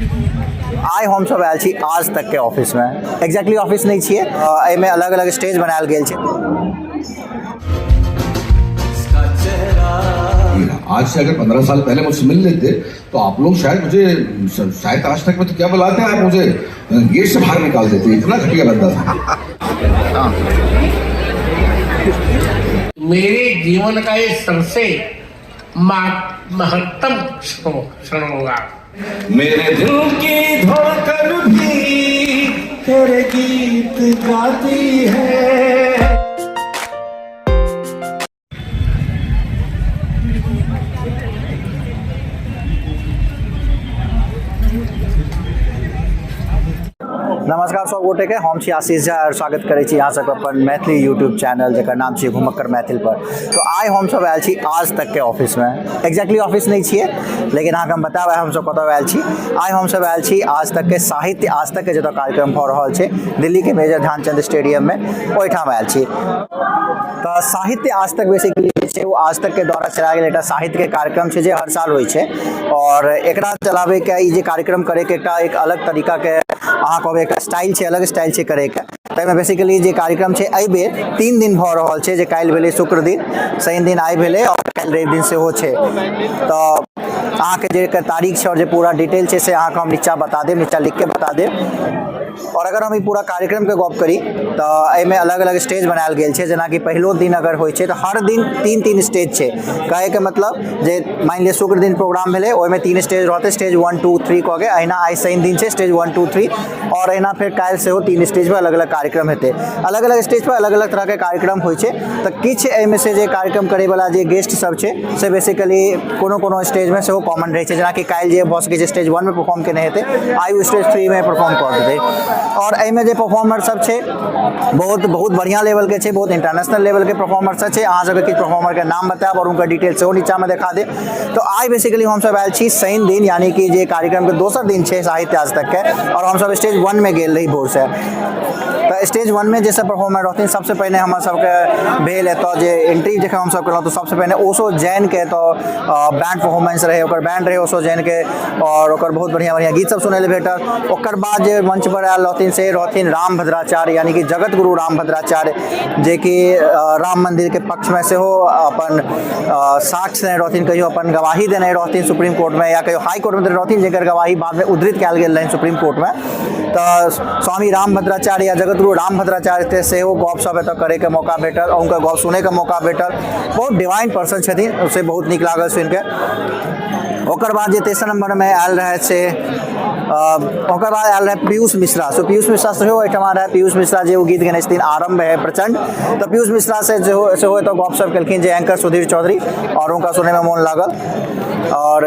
आइ हमसब आयल छी आज तक के ऑफिस में। एग्जैक्टली ऑफिस नहीं छियै, एहिमे अलग अलग स्टेज बनायल गेल छै। आज से अगर 15 साल पहले मुझसे मिल लेते तो आप लोग शायद मुझे शायद आज तक में तो क्या बुलाते हैं, आप मुझे गेट से बाहर निकाल देते, इतना घटिया बंदा था। मेरे जीवन का ये सबसे महत्तम क्षण होगा। मेरे दिल की धड़कन भी तेरे गीत गाती है। नमस्कार सब गोटे के, हम छी आशीष झा और स्वागत करै छी अहाँ सबके अपन मैथिली यूट्यूब चैनल जकर नाम छी घुमक्कड़ मैथिल पर। तो आइ हमसब आयल छी आज तक के ऑफिस में। एग्जैक्टली ऑफिस नहीं छियै, लेकिन अहाँके हम बतायब आइ हमसब कतऽ आयल छी। आइ हमसब आयल छी आज तक के साहित्य आज तक के जतऽ कार्यक्रम भऽ रहल छै दिल्ली के मेजर ध्यानचंद स्टेडियम में, ओहिठाम आयल छी। तऽ साहित्य आज तक बेसिकली जे छै ओ आज तक के द्वारा चलायल गेल एकटा साहित्य के कार्यक्रम छै जे हर साल होइ छै। और एकरा चलाबैके ई जे कार्यक्रम करैके एकटा एक अलग तरीका के अहाँ कहबै एकटा स्टाइल छै, अलग स्टाइल छै करैके। ताहिमे बेसिकली जे कार्यक्रम छै एहि बेर 3 दिन भऽ रहल छै, जे काल्हि भेलै शुक्र दिन, शनि दिन आइ भेलै और काल्हि रवि दिन सेहो छै। तऽ अहाँके जे एकर तारीख छै और जे पूरा डिटेल छै से अहाँके हम नीचा बता देब, नीचा लिखके बता देब। और अगर हम ई पूरा कार्यक्रम के गप करी तऽ एहिमे अलग अलग स्टेज बनायल गेल छै। जेनाकि पहिलो दिन अगर होइ छै तऽ हर दिन 3-3 स्टेज छै। कहैके मतलब जे मानि लिअ शुक्र दिन प्रोग्राम भेलै, ओहिमे 3 स्टेज रहतै, स्टेज 1 2 3 कऽ के। अहिना आइ शनि दिन छै स्टेज 1 2 3, और अहिना फेर काल्हि सेहो 3 स्टेज पर अलग अलग कार्यक्रम हेतै। अलग अलग स्टेज पर अलग अलग तरहके कार्यक्रम होइ छै। तऽ किछु एहिमे से जे कार्यक्रम करैवला जे गेस्ट सब छै से बेसिकली कोनो कोनो स्टेजमे सेहो कॉमन रहै छै। जेनाकि काल्हि जे भऽ सकै छै स्टेज 1 मे परफॉर्म केने हेतै, आइ ओ स्टेज 3 मे परफॉर्म कऽ देतै। और एहिमे जे परफॉर्मर सब छै बहुत बहुत बढ़िआँ लेवलके छै, बहुत इंटरनेशनल लेवलके परफॉर्मर सब छै। अहाँ सबके किछु परफॉर्मरके नाम बतायब और हुनकर डिटेल सेहो नीचाँमे देखा देब। तऽ आइ बेसिकली हमसब आयल छी शनि दिन, यानी कि जे कार्यक्रमके दोसर दिन छै साहित्य आज तकके, और हमसब स्टेज 1 मे गेल रही भोरसँ। तऽ स्टेज 1 मे जे सब परफॉर्मर रहथिन, सबसँ पहिने हमर सबके भेल एतऽ जे एंट्री जखन हमसब केलहुँ तऽ सबसँ पहिने ओशो जैनके एतऽ बैंड परफॉर्मेंस रहै, ओकर बैंड रहै ओशो जैनके, और ओकर बहुत बढ़िआँ बढ़िआँ गीत सब सुनय लए भेटल। ओकर बाद जे मंच पर आयल रहथिन से रहथिन राम भद्राचार्य, यानी कि जगत गुरु राम भद्राचार्य, जेकि राम मंदिर के पक्ष में सेहो अपन साक्ष्य देने रहथिन, कहियो अपन गवाही देने रहथिन सुप्रीम कोर्ट में या कहियो हाई कोर्ट में देने रहथिन, जेकर गवाही बाद में उद्धृत कयल गेल रहनि सुप्रीम कोर्ट में। तऽ स्वामी राम भद्राचार्य या जगत गुरु राम भद्राचार्य सेहो गपशप एतऽ करैके मौका भेटल और हुनकर गप सुनैके मौका भेटल। बहुत डिवाइन पर्सन छथिन, से बहुत नीक लागल सुनिके। ओकर बाद जे तेसर नंबर में आयल रहै से ओकर बाद आयल रहै पीयूष मिश्रा। सो पीयूष मिश्रा सेहो एहिठमा रहै। पीयूष मिश्रा जे ओ गीत गेने छथिन आरम्भ है प्रचंड, तऽ पीयूष मिश्रा से सेहो एतऽ गपशप केलखिन जे एंकर सुधीर चौधरी, और हुनका सुनैमे मोन लागल। और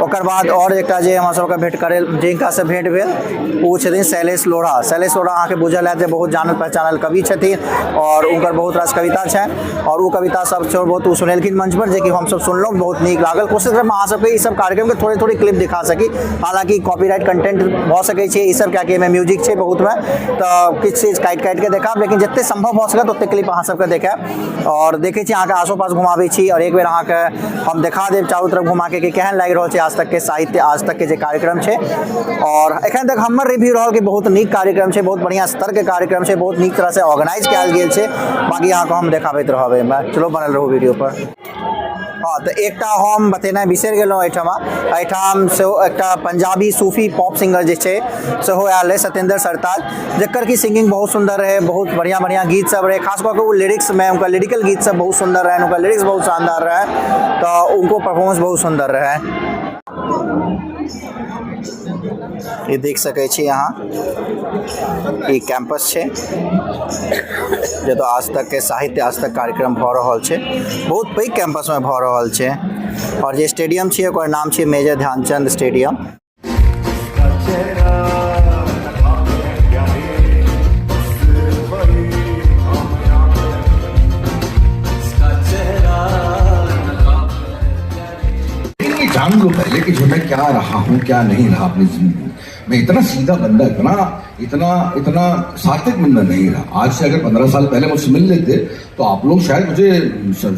ओकर बाद और एकटा जे हमरा सबके भेंट करे जिनका से भेंट भेल ओ छथिन शैलेश लोढ़ा। शैलेश लोढ़ा अहाँके बुझल हैत जे बहुत जानल पहचानल कवि छथिन और हुनकर बहुत रास कविता छनि, और ओ कविता सब सेहो बहुत ओ सुनेलखिन मंच पर, जेकि हमसब सुनलहुँ, बहुत नीक लागल। कोशिश करब अहाँ सबके ई सब कार्यक्रमके थोड़े थोड़े क्लिप दिखा सकी, हालाँकि कॉपीराइट कंटेंट भऽ सकै छै ई सब, कियाकि एहिमे म्यूजिक छै बहुतमे, तऽ किछु चीज काटि काटिके देखायब, लेकिन जते सम्भव भऽ सकत ओते क्लिप अहाँ सबके देखायब। और देखै छी अहाँके आसो पास घुमाबै छी और एक बेर अहाँके हम देखा देब चारू तरफ घुमाके कि केहन लागि रहल छै आज तक के साहित्य आज तक के जे कार्यक्रम छै। और एखन तक हमर रिव्यू रहल कि बहुत नीक कार्यक्रम छै, बहुत बढ़िआँ स्तरके कार्यक्रम छै, बहुत नीक तरहसँ ऑर्गेनाइज कयल गेल छै। बाकी अहाँके हम देखाबैत रहब एहिमे, चलो बनल रहू वीडियो पर। हाँ, तऽ एकटा हम बतेनाइ बिसरि गेलहुँ, एहिठाम सेहो एकटा पंजाबी सूफी पॉप सिंगर जे छै सेहो आयल रहै, सत्येंद्र सरताज, जकर कि सिंगिंग बहुत सुन्दर रहै, बहुत बढ़िआँ बढ़िआँ गीत सब रहै। खास कऽ के ओ लिरिक्समे हुनकर लिरिकल गीत सब बहुत सुन्दर रहनि, हुनकर लिरिक्स बहुत शानदार रहै, तऽ उनको परफॉर्मेंस बहुत सुन्दर रहै। ई देख सकै छी अहाँ, ई कैंपस छै जतऽ आज तक के साहित्य आज तक कार्यक्रम भऽ रहल छै, बहुत पैघ कैंपस में भऽ रहल छै। और जे स्टेडियम छै ओकर नाम छै मेजर ध्यानचंद स्टेडियम। जान लो पहले कि जो मैं क्या रहा हूँ क्या नहीं रहा अपनी जिंदगी में। मैं इतना सीधा बंदा, इतना इतना इतना सात्विक बंदा नहीं रहा। आज से अगर 15 साल पहले मुझसे मिल लेते तो आप लोग शायद मुझे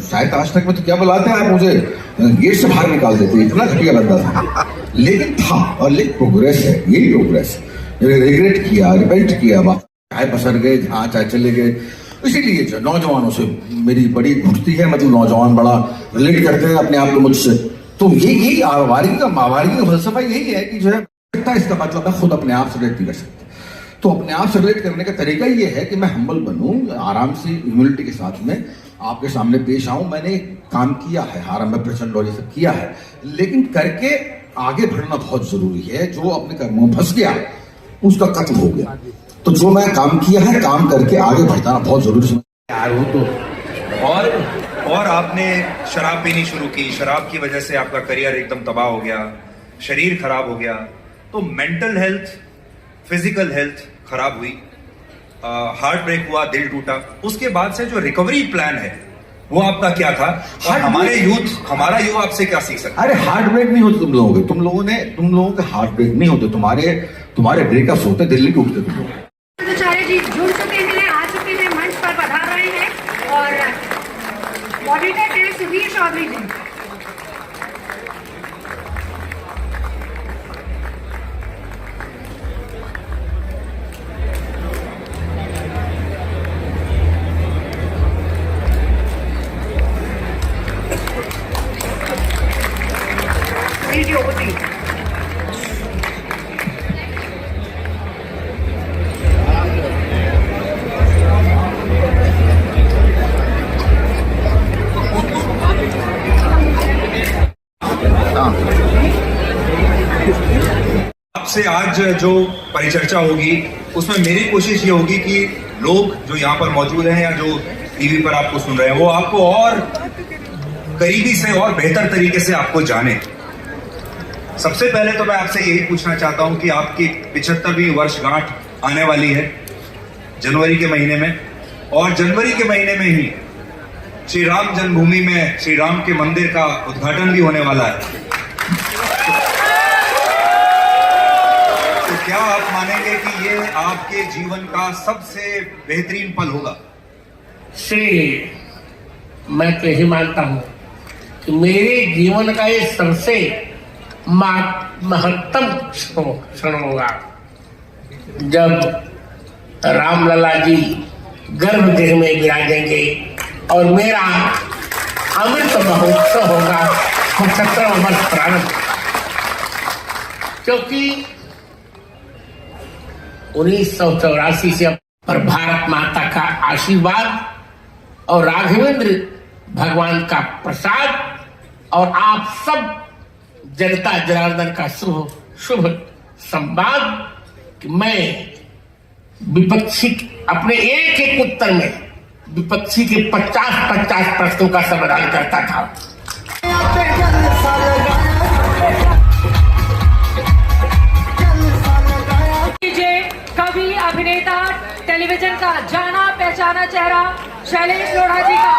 शायद आज तक में तो क्या बुलाते हैं, आप मुझे गेट से बाहर निकाल देते, इतना घटिया बंदा था। लेकिन था, और लेकिन प्रोग्रेस है, यही प्रोग्रेस है। रिग्रेट किया, रिपेंट किया, चाहे पसर गए, जहाँ चाहे चले गए। इसीलिए जो नौजवानों से मेरी बड़ी घुटती है, मतलब नौजवान बड़ा रिलेट करते हैं अपने आप को मुझसे। तो ये यही आवारगी का, आवारगी का फलसफा यही है कि जो है इसका मतलब मैं खुद अपने आप से रिलेट नहीं कर सकता। तो अपने आप से रिलेट करने का तरीका ये है कि मैं हम्बल बनूं, आराम से ह्यूमिलिटी के साथ में आपके सामने पेश आऊं। मैंने काम किया है, हारा मैं प्रचंड और ये सब किया है, लेकिन करके आगे बढ़ना बहुत जरूरी है। जो अपने कर्मों में फंस गया उसका कत्ल हो गया। तो जो मैं काम किया है, काम करके आगे बढ़ना बहुत जरूरी है। यार वो तो और आपने शराब पीनी शुरू की, शराब की वजह से आपका करियर एकदम तबाह हो गया, शरीर खराब हो गया, तो मेंटल हेल्थ, फिजिकल हेल्थ खराब हुई, हार्ट ब्रेक हुआ, दिल टूटा। उसके बाद से जो रिकवरी प्लान है वो आपका क्या था? और हमारे यूथ, हमारा युवा आपसे क्या सीख सकता है? अरे हार्ट ब्रेक नहीं होते तुम लोगों के, तुम लोगों के हार्ट ब्रेक नहीं होते, तुम्हारे ब्रेकअप्स होते, दिल नहीं टूटते तुम लोगों। आचार्य जी जुड़ चुके हैं, आ चुके हैं, मंच पर पधार रहे हैं और मॉडरेटर हैं सुधीर चौधरी जी। आपसे आज जो परिचर्चा होगी उसमें मेरी कोशिश ये होगी कि लोग जो यहाँ पर मौजूद हैं या जो टीवी पर आपको सुन रहे हैं वो आपको और करीबी से और बेहतर तरीके से आपको जाने। सबसे पहले तो मैं आपसे यही पूछना चाहता हूं कि आपकी 75वीं वर्षगांठ आने वाली है जनवरी के महीने में, और जनवरी के महीने में ही श्री राम जन्मभूमि में श्री राम के मंदिर का उद्घाटन भी होने वाला है। तो क्या आप मानेंगे कि ये आपके जीवन का सबसे बेहतरीन पल होगा? श्री मैं तो यही मानता हूं कि मेरे जीवन का ये सबसे महत्तम क्षण होगा जब रामलला जी गर्भगृह में विराजेंगे और मेरा अमृत महोत्सव होगा, 75वां वर्ष प्रारंभ। क्योंकि 1984 से पर भारत माता का आशीर्वाद और राघवेंद्र भगवान का प्रसाद और आप सब जनता जनार्दन का शुभ शुभ संवाद कि मैं विपक्षी अपने एक एक उत्तर में विपक्षी के 50-50 प्रश्नों का समाधान करता था। कवि, अभिनेता, टेलीविजन का जाना पहचाना चेहरा शैलेश लोढ़ा जी का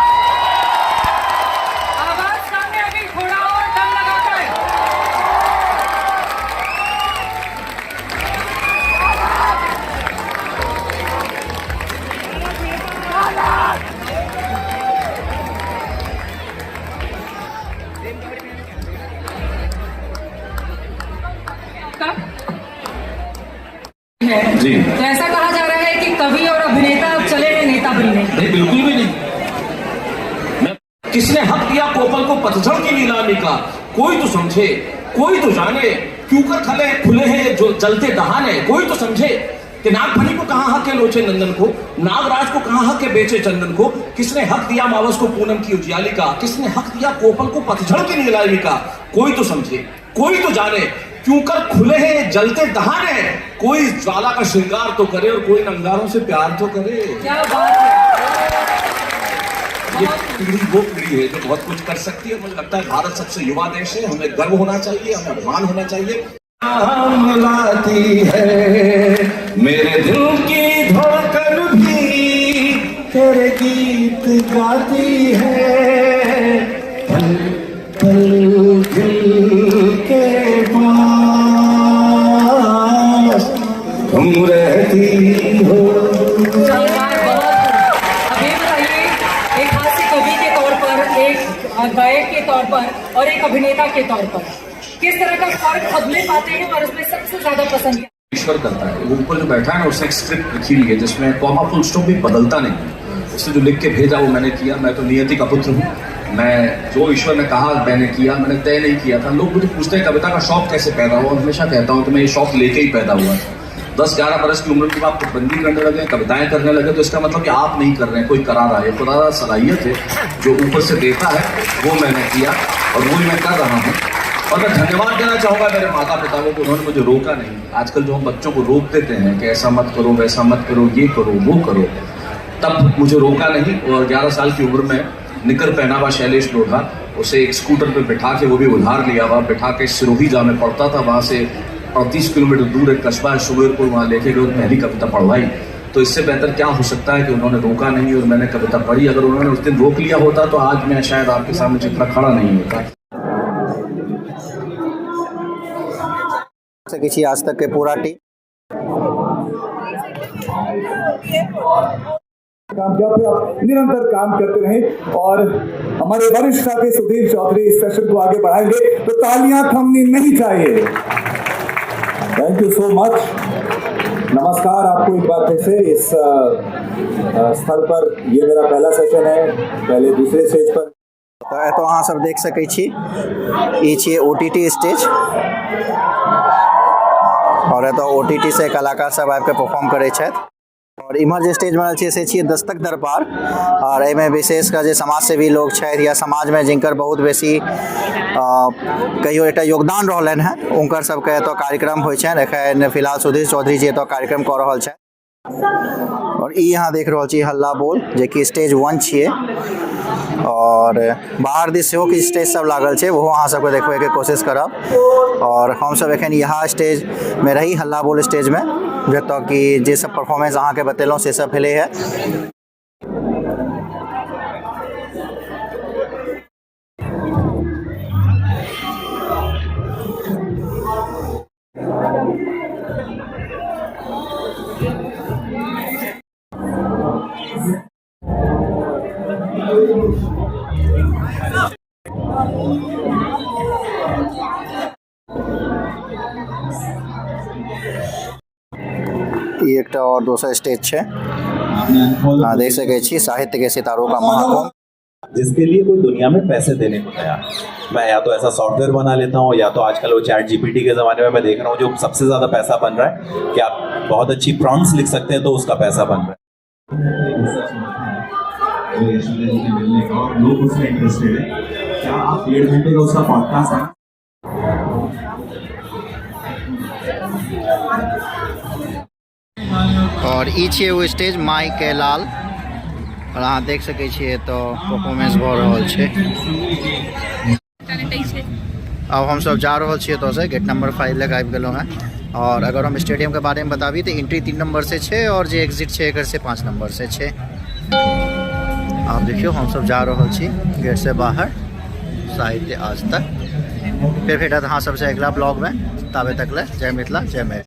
आवाज सामने अभी थोड़ा और दम लगाकर। जी। तो ऐसा कहा जा रहा है कि कवि और अभिनेता अब चले गए नेता बनने। नहीं, बिल्कुल भी नहीं। मैं किसने हक दिया कोपल को पतझड़ की नीलामी का? कोई तो समझे, कोई तो जाने, क्यों कर खले खुले हैं जो जलते दहाने। कोई तो समझे कि नागफनी को कहाँ हक है लोचे नंदन को, नागराज को कहाँ हक है बेचे चंदन को। किसने हक दिया मावस को पूनम की उजियाली का? किसने हक दिया कोपल को पतझड़ की नीलामी का? कोई तो समझे, कोई तो जाने, क्यों कर खुले हैं जलते दहाने। कोई ज्वाला का श्रृंगार तो करे और कोई अंगारों से प्यार तो करे। क्या बात है। ये पीढ़ी वो पीढ़ी है जो बहुत कुछ कर सकती है। मुझे लगता है भारत सबसे युवा देश है, हमें गर्व होना चाहिए, हमें अभिमान होना चाहिए। हम लाती है मेरे दिल की धड़कन भी तेरे गीत गाती है, पल पल दिल के पास तुम रहती हो। अब ये बताइए, एक हास्य कवि के तौर पर, एक गायक के तौर पर और एक अभिनेता के तौर पर किस तरह का फर्क खुद में पाते हैं और उसमें सबसे ज्यादा पसंद क्या? ईश्वर करता है। वो ऊपर जो बैठा है ना, उसने एक स्क्रिप्ट लिखी हुई है जिसमें कॉमा फुल स्टॉप भी बदलता नहीं है। उसने जो लिख के भेजा वो मैंने किया। मैं तो नियति का पुत्र हूँ। मैं जो ईश्वर ने कहा मैंने किया, मैंने तय नहीं किया था। लोग मुझे पूछते हैं कविता का शौक कैसे पैदा हुआ, हमेशा कहता हूँ कि मैं ये शौक लेके ही पैदा हुआ था। 10-11 बरस की उम्र में आप बंदी करने लगे, कविताएं करने लगे, तो इसका मतलब कि आप नहीं कर रहे हैं, कोई करा रहा है। खुदा सलाहियत है जो ऊपर से देता है, वो मैंने किया और वो ही मैं कर रहा हूँ। और मैं धन्यवाद देना चाहूँगा मेरे माता पिता को कि उन्होंने मुझे रोका नहीं। आजकल जो हम बच्चों को रोक देते हैं कि ऐसा मत करो, वैसा मत करो, ये करो, वो करो, तब मुझे रोका नहीं। और 11 साल की उम्र में निकर पहना हुआ शैलेश लोढ़ा, उसे एक स्कूटर पे बिठा के, वो भी उधार लिया हुआ, बिठा के सिरोही जहाँ में पढ़ता था, वहाँ से 38 किलोमीटर दूर एक कस्बा है सुबेरपुर, वहाँ लेके गए और पहली कविता पढ़वाई। तो इससे बेहतर क्या हो सकता है कि उन्होंने रोका नहीं और मैंने कविता पढ़ी। अगर उन्होंने उस दिन रोक लिया होता तो आज मैं शायद आपके सामने जितना खड़ा नहीं होता। सकै छी आज तक के पूरा टीम। काम किया, फिर आप निरंतर काम करते रहें और हमारे वरिष्ठ साथी सुधीर चौधरी इस सेशन को आगे बढ़ाएंगे, तो तालियां थमनी नहीं चाहिए। Thank you so much. नमस्कार आपको एक बार फिर से इस स्थल पर। ये मेरा पहला सेशन है, पहले दूसरे स्टेज पर। तऽ एतऽ अहाँ सब देख सकै छी, ई छियै ओटीटी स्टेज और एतऽ ओटीटी से कलाकार सब आबि कऽ परफॉर्म करै छथि। और इम्हर जे स्टेज बनल छै से छियै दस्तक दरबार और एहिमे विशेष कऽ जे समाज सेवी लोग छथि या समाजमे जिनकर बहुत बेसी कहियो एकटा योगदान रहलनि हेँ, हुनकर सबके एतऽ कार्यक्रम होइ छनि। एखन फिलहाल सुधीर चौधरी जी एतऽ कार्यक्रम कऽ रहल छथि। और ई अहाँ देख रहल छी हल्ला बोल, जेकि स्टेज 1 छियै और बाहर दिस सेहो किछु स्टेज सब लागल छै, ओहो अहाँ सबके देखबैके कोशिश करब। और हमसब एखन इएह स्टेजमे रही, हल्ला बोल स्टेजमे, जतऽ कि जे सब परफॉर्मेंस अहाँके बतेलहुँ से सब भेलै हँ। ई एकटा और दोसर स्टेज छै, अहाँ देख सकै छी साहित्य के सितारों का महाकुंभ, जिसके लिए कोई दुनिया में पैसे देने को तैयार। मैं या तो ऐसा सॉफ्टवेयर बना लेता हूँ या तो आजकल वो चैट जीपीटी के ज़माने में मैं देख रहा हूँ जो सबसे ज़्यादा पैसा बन रहा है कि आप बहुत अच्छी प्रॉम्प्ट्स लिख सकते हैं तो उसका पैसा बन रहा है। मिलने का और लोग उसमें इंटरेस्टेड है। क्या आप 1.5 घंटे का उसका पॉडकास्ट है? और ई छियै ओ स्टेज माई के लाल और अहाँ देख सकै छियै एतऽ परफॉर्मेंस भऽ रहल छै। अब हम सब जा रहल छियै एतऽ से गेट नंबर 5 लग आबि गेलहुँ हेँ। और अगर हम स्टेडियम के बारे में बताबी तऽ एंट्री 3 नंबर से छै और जे एग्जिट छै एकर से 5 नंबर से छै। आब देखियौ हम सब जा रहल छी गेट से बाहर। साहित्य आज तक फिर भेटत अहाँ सबसे अगिला ब्लॉग में, ताबे तक ले जय मिथिला जय मैथिली।